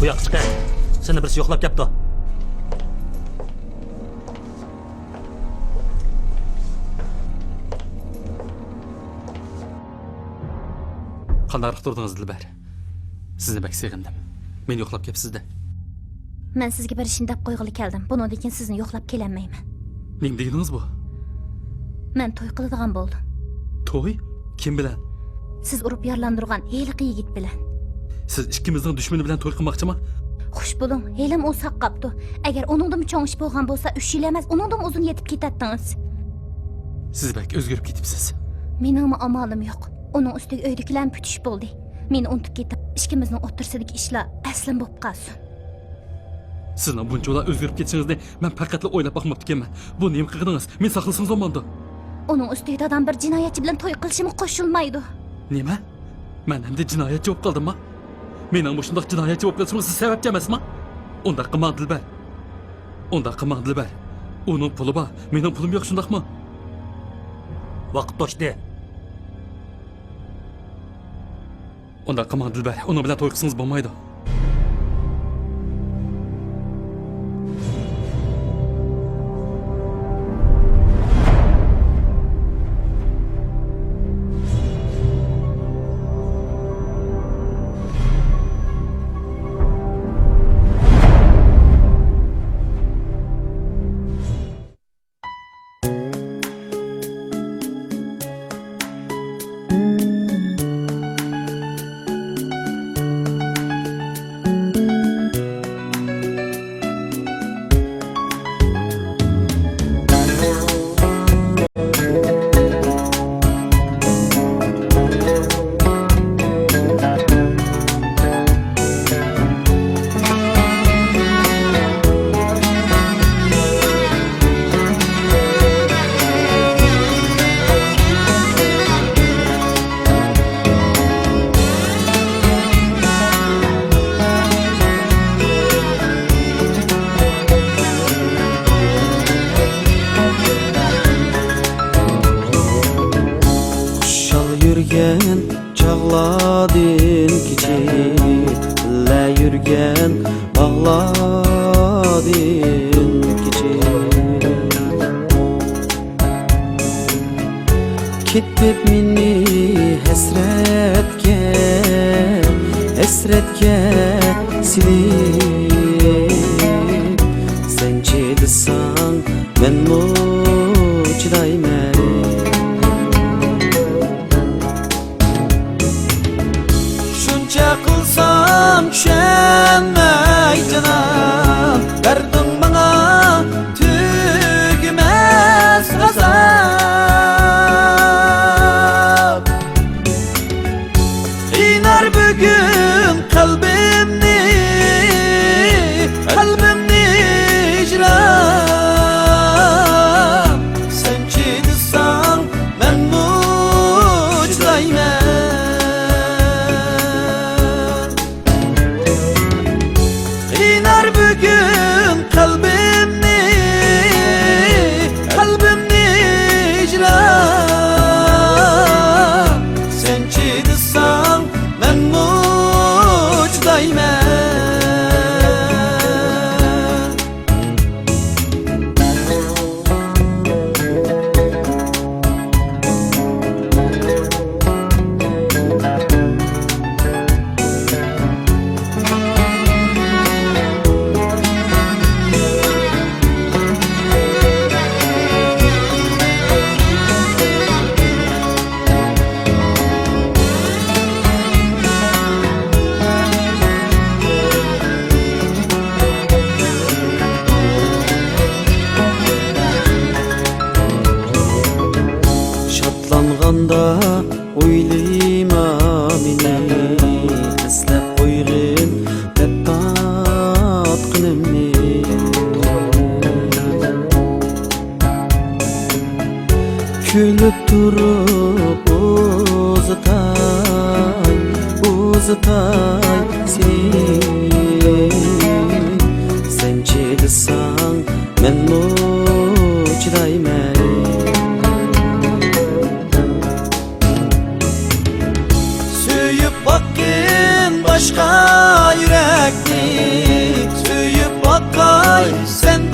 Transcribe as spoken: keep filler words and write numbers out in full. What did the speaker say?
بۇ ياققا چىقىڭ. سېنى بىرسى يوقلاپ كەپتۇ. قانداقراق تۇردىڭىز، دىلبەر؟ سىزنى بەك سېغىندىم. مېنى يوقلاپ كەپسىز-دە. مەن سىزگە بېرىشنى دەپ قويغىلى كەلدىم. بۇنىڭدىن كېيىن سىزنى يوقلاپ كېلەلمەيمەن. نېمە دېگىنىڭىز بۇ؟ مەن توي قىلىدىغان بولدۇم. توي؟ كىم بىلەن؟ سىز ئۇرۇپ يارىلاندۇرغان ھېلىقى يىگىت بىلەن. سىز ئىككىمىزنىڭ دۈشمىنى بىلەن توي قىلماقچىما؟ خۇش بولۇڭ، ھېلىمۇ ئۇ ساق قاپتۇ. ئەگەر ئۇنىڭدىنمۇ چوڭ ئىش بولغان بولسا، ئۈچ يىل ئەمەس، ئۇنىڭدىنمۇ ئۇزۇن يېتىپ كېتەتتىڭىز. سىز بەك ئۆزگىرىپ كېتىپسىز. مېنىڭمۇ ئامالىم يوق. ئۇنىڭ ئۈستىگە ئۆيدىكىلەرمۇ پۈتۈش بولدى. مېنى ئۇنتۇپ كېتىڭ. ئىككىمىزنىڭ ئوتتۇرىسىدىكى ئىشلار ئەسلىمە بولۇپ قالسۇن. سىزنىڭ بۇنچىۋالا ئۆزگىرىپ كېتىشىڭىزنى مەن پەقەتلا ئويلاپ باقماپتىكەنمەن. بۇ نېمە قىلغىنىڭىز؟ مېنى ساقلىسىڭىز بولمامدۇ؟ ئۇنىڭ ئۈستىگە دادام بىر جىنايەتچى بىلەن توي قىلىشىمغا قوشۇلمايدۇ. نېمە؟ مەن ئەمدى جىنايەتچى بولۇپ قالدىممۇ؟ مېنىڭ مۇشۇنداق جىنايەتچى بولۇپ قېلىشىمغا سىز سەۋەبچى ئەمەسمۇ؟ ئۇنداق قىلماڭ، دىلبەر. ئۇنداق قىلماڭ، دىلبەر. ئۇنىڭ پۇلى بار، مېنىڭ پۇلۇم يوق، شۇنداقمۇ؟ ۋاقىت توشتى. ئۇنداق قىلماڭ، دىلبەر. ئۇنىڭ بىلەن توي قىلسىڭىز بولمايدۇ. خۇشال يۈرگەن چاغلاردىن كېچىپ، بىللە يۈرگەن باغلاردىن كېچىپ، كېتىپ مېنى ھەسرەتكە، ھەسرەتكە سېلىپ، سەن چىدىساڭ، مەنمۇ چىدايمەن. شۇنچە قىلسام چۈشەنمەي جانان، بەردىڭ ماڭا تۈگىمەس ئازاب. قىينار بۈگۈن قەلبىمنى، قەلبىمنى ھىجران. سەن چىدىساڭ، مەنمۇ چىدايمەن. قىينار بۈگۈن قەلبىمنى، قەلبىمنى ھىجران. سەن چىدىساڭ، مەنمۇ چىدايمەن. شادلانغاندا ئويلىما مېنى، ئەسلەپ قويغىن دەپ تارتقىنىمنى. كۈلۈپ تۇرۇپ ئۇزىتاي، ئۇزىتاي سېنى. سەن چىدىساڭ، مەنمۇ چىدايمەن. سۆيۈپ باققىن باشقا يۈرەكنى، سەن